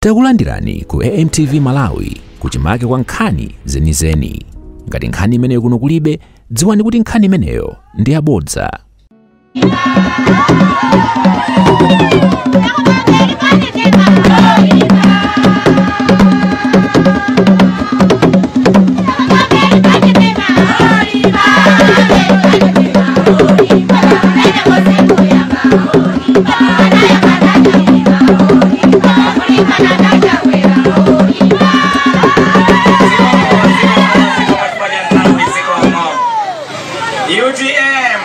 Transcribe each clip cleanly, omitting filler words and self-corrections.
Takulandirani ku AMTV Malawi kuchimake kwa nkhani zenizeni. Ngati nkhani imeneyo kuno kulibe, dziwani kuti nkhani imeneyo ndi yabodza. UTM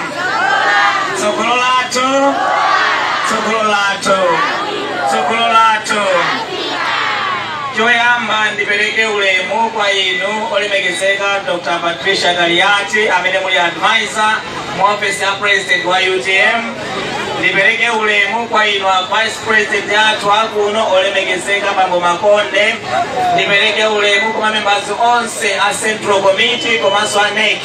Tsogolo Tsogolo Tsogolo. Choyamba ndipereke ulemu kwa inu olemekezeka Dr. Patricia Kaliati amene muli advisor mu office ya president wa UTM. Ndipereke ulemu kwa inu a vice president athu akuno olemekezeka Bambo Makonde. Ndipereke ulemu kwa members onse a Central Committee komanso a NEC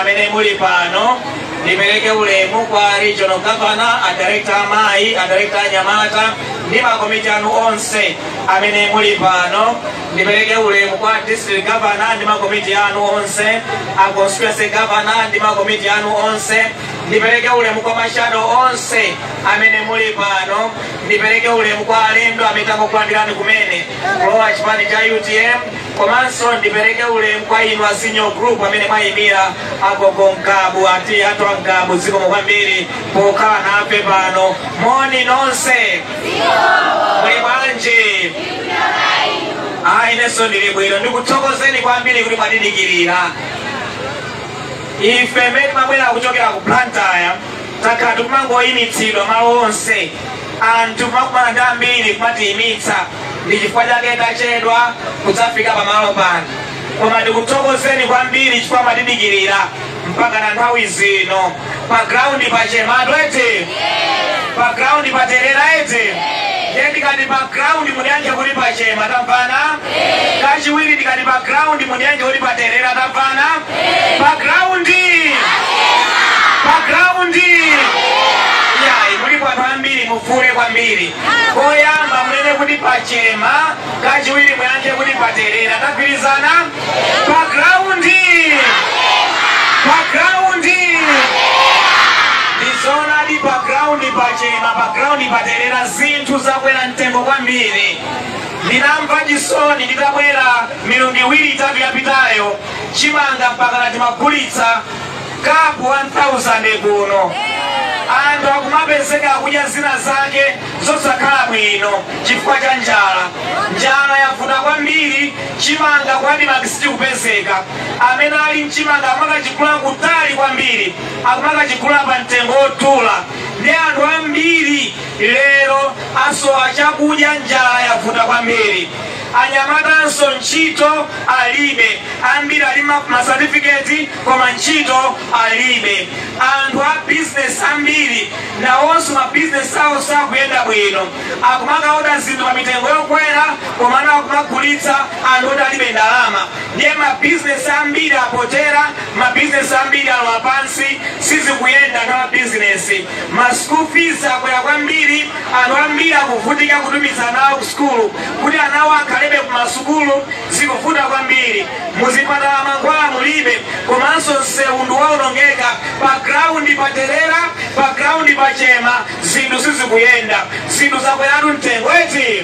amene muli pano. Ndipereke ulemu kwa regional governor, a director amayi, a director anyamata ndi makomiti anu onse amene muli pano. Ndipereke ulemu kwa district governor ndi makomiti anu onse, a constituency governor ndi makomiti anu onse. Ndipereke ulemu kwa mashadow onse amene muli pano. Ndipereke ulemu kwa alendo amene tangokulandirani kumene kulowa chipani cha UTM. Komanso ndipereke ulemu kwa inu a senior group amene mwayimira agogo Mkabu, ati atu Mkabu, zikomo kwambiri pokhala nafe pano. Moni nonse, muli bwanji? Ayi, inenso ndili bwino. Ndikuthokozeni kwambiri kuti mwadidikirira. Ife mmene timabwera kuchokera ku Blantyre takhala tikumangoyimitsidwa malo onse, anthu kumakumana ndi ambiri kumatiyimitsa, ndi chifukwa chake tachedwa kudzafika pamalo pano. Koma ndikuthokozeni kwambiri chifukwa mwadidikirira mpaka na nthawi zino. Pa ground pachematu eti, pa ground paterera eti. Ndiye ndikati pa ground mudiyankhe kuti pachema, tamvana? Kachiwiri ndikati pa ground mudiyankhe kuti paterera, tamvana? Pa ground, pa ground. Yayi, mulipo anthu ambiri, mufule kwambiri. Koyamba munene kuti pachema, kachiwiri muyankhe kuti paterera. Tagwirizana? Pa ground, pa ground. Ndizonadi, pa ground pachema, pa ground paterera. Zinthu zakwera mtengo kwambiri. Ndinamva chisoni nditabwera milungu iwiri itatu yapitayo, chimanga mpaka timagulitsa kapu 1000 kuno. Anthu akumapezeka akudya zina zake zosakhala bwino chifukwa cha njala. Njala yavuta kwambiri, chimanga ku ADMARC sichikupezeka. Amene ali mchimanga amakachigula kutali kwambiri, akumakachigula pa mtengo wodula. Ndi anthu ambiri lero asowa chakudya, njala yavuta kwambiri. Anyamatanso ntchito alibe, ambiri ali masatifiketi koma ntchito alibe. Anthu a bizinesi ambiri nawonso mabizinesi awo sakuyenda bwino, akumakaoda zinthu pa mitengo yokwera komano akumagulitsa anthu oti alibe ndalama. Ndiye mabizinesi ambiri apotera, mabizinesi ambiri alowa pansi, sizikuyenda ndi mabizinesi. Ma school fees akwera kwambiri, anthu ambiri akuvutika kutumiza ana awo ku sukulu kuti anawo akhalebe ku masukulu, zikuvuta kwambiri. Muzipatala mankhwala mulibe, komanso msewu ndi waonongeka. Pa ground paterera, pa ground pachema, zinthu sizikuyenda, zinthu zakweratu mtengo eti.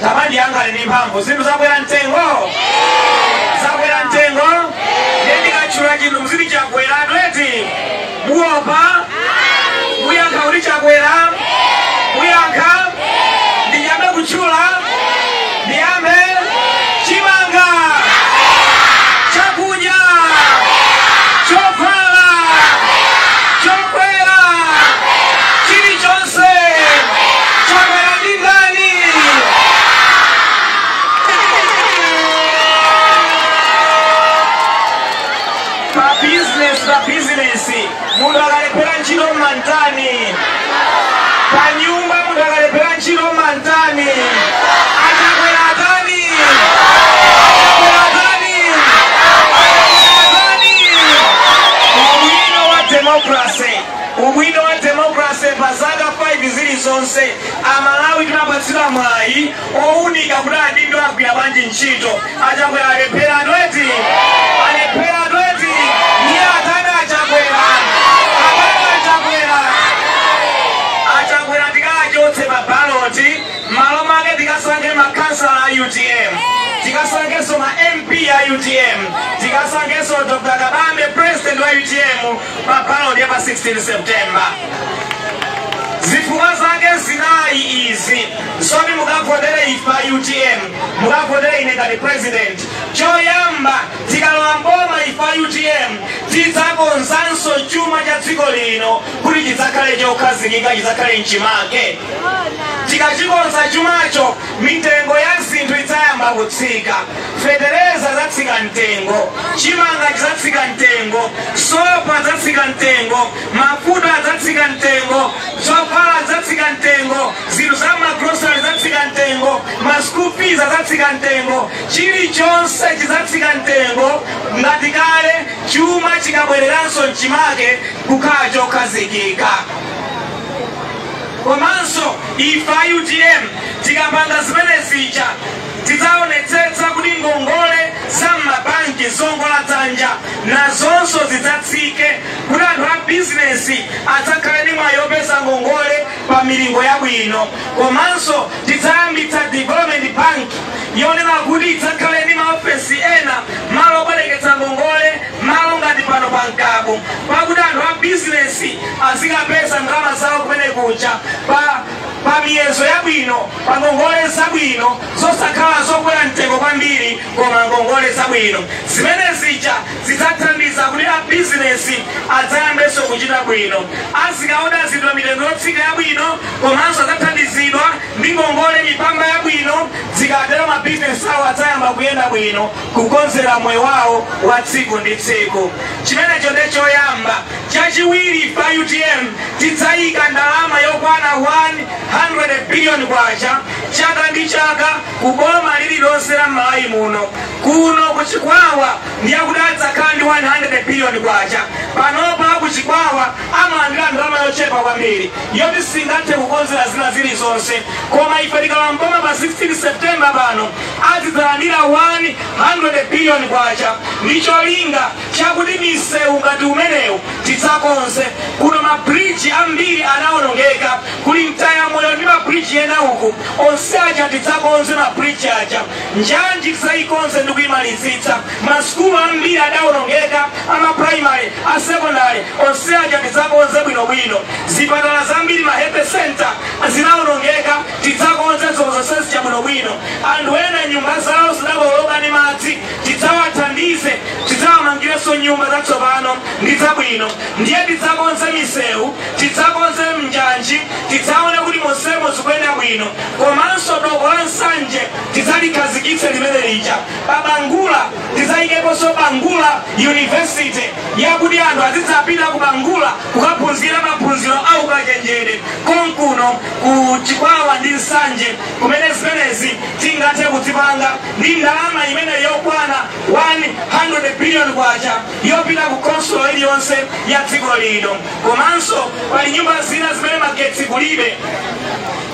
Tamandiyankhani ndi mphamvu, zinthu zakwera mtengo, zakwera mtengo. Ndiye ndikatchula chinthu muziti chakweratu eti. Muopa? Muyankha kuti chakwera? Muyankha? Ndiyambe kutchula? Ndiyambe? Chimanga, chakudya, chovala, chokwera, chilichonse chakwera ndi ndani? Pa bizinesi, pa bizinesi munthu akalephera ntchito mmantani? Pa nyumba munthu akalephera owunika kuti adindo agwira bwanji ntchito. Achakwera alephera tweti, alephera tweti, ndiye atani Achakwera, atani Achakwera. Achakwera tikachotse pa baloti, malo make tikasankhe makhansala a UTM, tikasankhenso ma MP a UTM, tikasankhenso Dr. Kabambe, president wa UTM, pa baloti ya pa 16 September. Zifukwa zake zinayi izi zoti mukavotere ife a UTM, mukavotere ine ngati president. Choyamba, tikalowa mboma ife a UTM, tidzakonzanso chuma cha dziko lino kuti chidzakhale chokhazikika, chidzakhale mchimake. Tikachikonza chumacho, mitengo ya zinthu idzayamba kutsika. Fetereza adzatsika mtengo, chimanga chidzatsika mtengo, sopo adzatsika mtengo, mafuta adzatsika mtengo, zovala adzatsika mtengo, zinthu za magrosari adzatsika mtengo, ma school fees adzatsika mtengo, chilichonse chidzatsika mtengo ngati kale, chuma chikabwereranso mchimake kukhala chokhazikika. Komanso ife a UTM tikapanga zimene zija, tidzaonetsetsa kuti ngongole za m'mabanki, zongola dzanja, nazonso zidzatsike, kuti anthu a bizinesi adzakhale ndi mwayi opeza ngongole pa milingo yabwino. Komanso tidzayambitsa development bank yonena kuti idzakhale ndi maofesi ena, malo obwereketsa ngongole, malo ngati pano pa Mkabu, pakuti anthu a bizinesi azikapeza ndalama zawo kumene kuja pa miyezo yabwino, pa ngongole zabwino, zosakhala zokwera mtengo kwambiri, koma ngongole zabwino. Zimene zija zidzathandiza kuti a bizinesi adzayambenso kuchita bwino, azikaoda zinthu pa mitengo yotsika yabwino, komanso adzathandizidwa ndi ngongole mipamba yabwino. Zikatero mabizinesi awo adzayamba kuyenda bwino, kukonzera moyo wawo wa tsiku ndi tsiku. Chimenecho ndi choyamba. Chachiwiri, ife a UTM tidzayika ndalama yokwana 100 billion kwacha chaka ndi chaka kuboma lililonse la m'Malawi muno. Kuno kuchikwawa ndiye kuti adzakhala ndi 100 billion kwacha. Panopa kuchikwawa amalandira ndalama yochepa kwambiri yoti singathe kukonzera zina zilizonse, koma ife tikalowa mboma pa 16 September pano, azidzalandira 100 billion kwacha ndi cholinga chakuti misewu ngati umenewu tidzakonze. Kuno mabridge ambiri anawonongeka, kuli mtaya moyo ndi mabridge ena uku, onse aja tidzakonze mabridge aja. Njanji tidzayikonze ndi kuyimalizitsa. Masukulu ambiri adawonongeka, ama primary, a secondary, onse aja tidzakonze bwinobwino. Zipatala zambiri, ma health center zinawonongeka, tidzakonze zonse zija bwinobwino. Anthu ena nyumba zawo zidakoloka ndi madzi, tidzawathandize, tidzawamangirenso nyumba zatsopano ndi zabwino. Ndiye tidzakonze misewu, tidzakonze mnjanji, tidzaone kuti monsemo zikuyenda bwino. Komanso doko la Nsanje tidzalikhazikitse limene lija. Pabangula tidzayikeponso Bangula University, yakuti anthu azidzapita ku Bangula kukaphunzira maphunziro au kachenjede konkuno ku Chikwawa ndi Nsanje, kumene zimenezi tingathe kuzipanga ndi ndalama imene yokwana 100 billion kwacha yopita ku konsolo iliyonse ya dziko lino. Komanso pali nyumba zina zimene magetsi kulibe.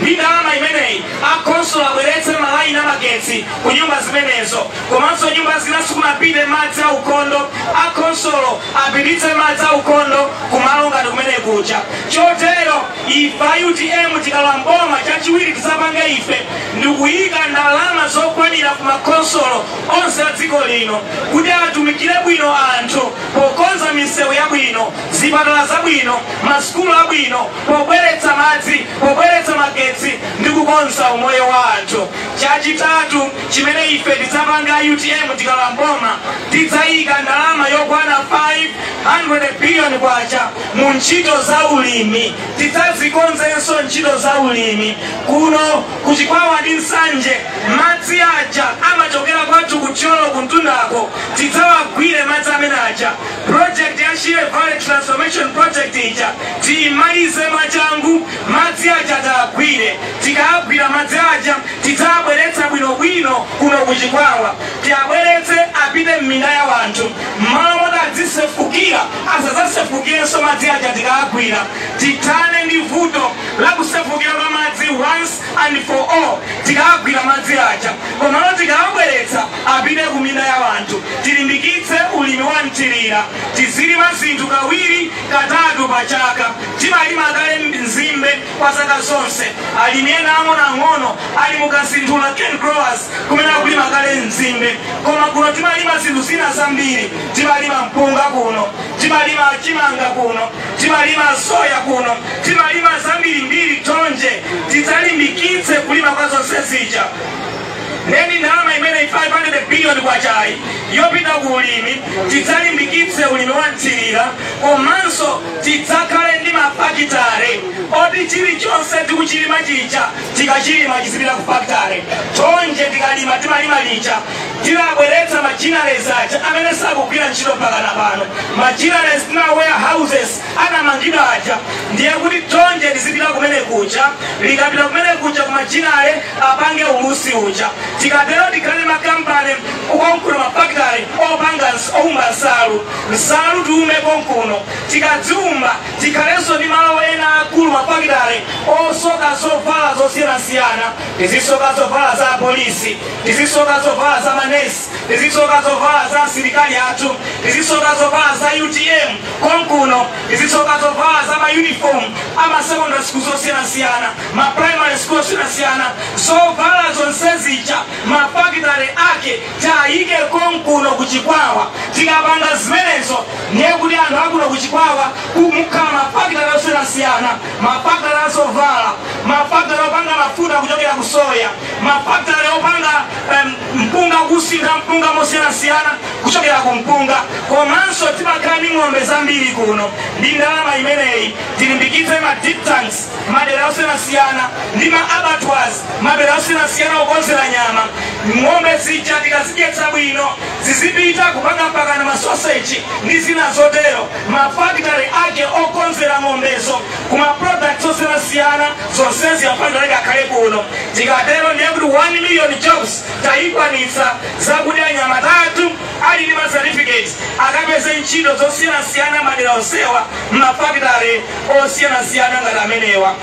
Ndi ndalama imeneyi akhonsolo abweretse malayini amagetsi ku nyumba zimenezo. Komanso nyumba zina sikunapite madzi aukhondo, akhonsolo apititse madzi aukhondo kumalo ngati kumene kucha. Chotero ife a UTM tikalowa mboma, chachiwiri tisapange ife ndikuyika ndalama zokwanira ku makhonsolo onse a dziko lino kuti atumikire bwino anthu pokonza misewu yabwino, zipatala zabwino, masukulu abwino, pobweretsa madzi, pobweretsa magetsi ndi kukonza umoyo wa anthu. Chachitatu chimene ife tidzapanga UTM tikalowa mboma, tidzayika ndalama yokwana 500 billion kwacha mu ntchito za ulimi. Tidzazikonzenso ntchito za ulimi kuno kuchikwawa ndi Nsanje. Madzi aja amachokera kwathu kuThyolo kuntundako, tidzawagwire madzi amene aja. Project ya Shire Valley Transformation Project ija tiyimalize mwachangu, madzi aja tiagwire. Tikagwira madzi aja, tidzabweretsa bwinobwino kuno kuchikwawa, tiabweretse apite m'minda ya wanthu m'malo moti adzisefukira. akasefukira asazasefukirenso madzi aja tikagwira. Tithane ndi vuto la kusefukira kwa madzi once and for all, tikagwira madzi aja. Komano tikawabweretsa apite ku minda ya wanthu. Tilimbikitse ulimi wa mthirira, tizilima zinthu kawiri katatu pa chaka. Timalima kale nzimbe kwa zaka zonse. Alimi ena ang'onoang'ono ali mukasinthula cane growers kumene akulima kale nzimbe, koma kuno timalima zinthu zina zambiri. Timalima mpunga kuno, timalima chimanga kuno, timalima soya kuno, timalima zambirimbiri tonje. Tidzalimbikitse kulima kwa zonse zija. Neni ndalama imene 500 billion kwachayi yopita ku ulimi, tidzalimbikitse ulimi wa mthirira, komanso tidzakhale ndi mafakitare oti chilichonse tikuchilima chija tikachilima chizipita ku fakitare. Tonje tikalima timalima lija, tilabweretsa ma ginneries aja amene sakugwira ntchito mpakana pano. Ma ginneries na warehouses anamangidwa aja, ndiye kuti tonje lizipita kumene kuja. Likapita kumene kuja ku ma ginnery apange ulusi uja. Tikatero tikhale makampani ukonkuno, mafakitare opanga oumba nsalu, nsalu tiume konkuno. Tikadziumba tikhalenso ndi malo ena akulu, mafakitare osoka zovala zosiyanasiyana. Tizisoka zovala za apolisi, tizisoka zovala za manesi, tizisoka zovala za asilikali athu, tizisoka zovala za UTM konkuno, tizisoka zovala za ma uniform ama secondary school zosiyanasiyana, ma primary school osiyanasiyana. Zovala zonse zija mafakitare ake tayike konkuno kuchikwawa. Tikapanga zimenezo ndiye kuti anthu akuno kuchikwawa kumukhala mafakitare osiyanasiyana, mafakitare azovala, mafakitare opanga mafuta kuchokera ku soya, mafakitare opanga mpunga, kusintha mpunga mosiyanasiyana kuchokera ku mpunga. Komanso timakhala ndi ng'ombe zambiri kuno. Ndi ndalama imeneyi tilimbikitse ma dip tanks madera osiyanasiyana ndi ma abattoirs madera osiyanasiyana okonzera nyama. Ng'ombe zija tikazidyetsa bwino zizipita kupanga mpakana masoseji ndi zina zotero. Mafakitare ake okonzera ng'ombezo kuma products osiyanasiyana zonsezi mafakitare akhale kuno. Tikatero ndiye kuti 1 million jobs tayikwanitsa, zakuti anyamata athu ali ndi ma certificates akapeze ntchito zosiyanasiyana madera onsewa mmafakitare osiyanasiyana ngati amenewa.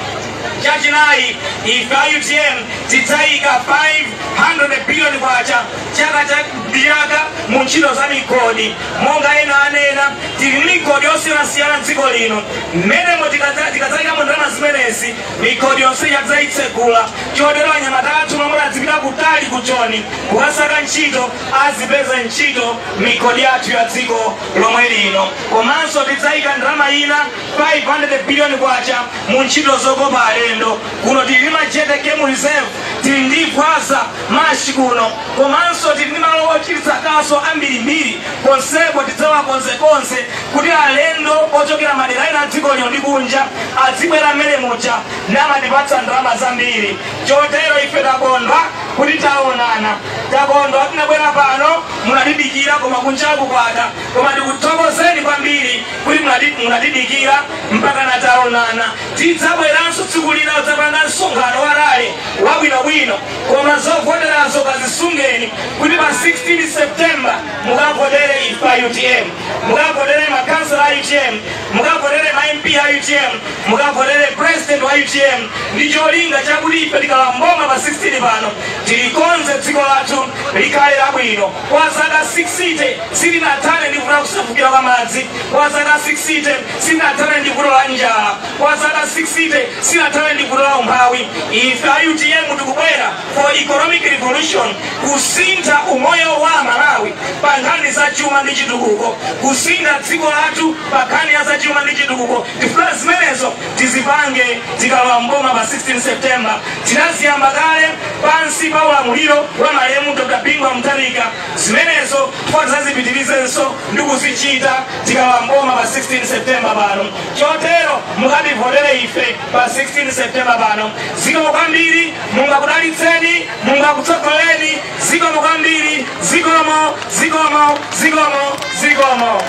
Chachinayi, ife a UTM tidzayika 500 billion kwacha chaka cha chaka mu ntchito za migodi. Monga ena anena, tili ndi migodi yosiyanasiyana mdziko lino. Mmenemo tikadzayikamo ndalama zimenezi, migodi yonse yadzayitsegula. Chotero anyamata athu momwe adzipita kutali kuchoni kukasaka ntchito azipeza ntchito migodi yathu ya dziko lomwe lino. Komanso tidzayika ndalama ina 500 billion kwacha mu ntchito zokopa alendo. Kuno tili ndi Majete Game Reserve, tili ndi Vwaza Marsh kuno, komanso tili ndi malo ochititsa kaso ambirimbiri. Konseko tidzawakonzekonze kuti alendo ochokera madera ena a dziko lino ndi kunja azibwera mmene muja namatipatsa ndalama zambiri. Chotero ife takondwa kuti taonana, takondwa tinabwera pano, munatidikira koma kunjaku kwada, koma tikuthokozeni kwambiri kuti munatidikira mpaka nataonana. Tidzabweranso tsiku lina kudzapanga msonkhano wa rally wabwinobwino, koma zovoterazo kazisungeni kuti pa 16 September mukavotere ife a UTM, mukavotere makansela a UTM, mukavotere ma MP a UTM, mukavotere president wa UTM, ndi cholinga chakuti ife tikalowa m'boma pa 16 pano tilikonze dziko lathu likhale labwino. Kwa zaka 60 sitinathane ndi vuto kusefukira kwa madzi, kwa zaka 60 sitinathane ndi vuto la njala, kwa zaka 60 sitinathane ndi vuto la umphawi. Ife a UTM tikubwera for economic revolution, kusintha umoyo wa Malawi pa nkhani za chuma ndi chitukuko, kusintha dziko lathu pa nkhani ya za chuma ndi chitukuko. Tifuna zimenezo tizipange tikalowa mboma pa 16 September. Tinaziyamba kale pansi pa ulamuliro wa malemu Dr. Bingu Mutharika. Zimenezo tifuna tizazipitirizenso ndi kuzichita tikalowa mboma pa 16 September pano. Chotero mukativotere ife pa 16 September pano. Zikomo kwambiri, Mulungu akudalitseni, Mulungu akutsogoleni. Zikomo kwambiri, zikomo, zikomo, zikomo, zikomo.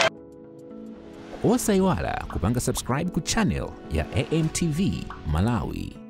Osayiwala kupanga subscribe ku channel ya AMTV Malawi.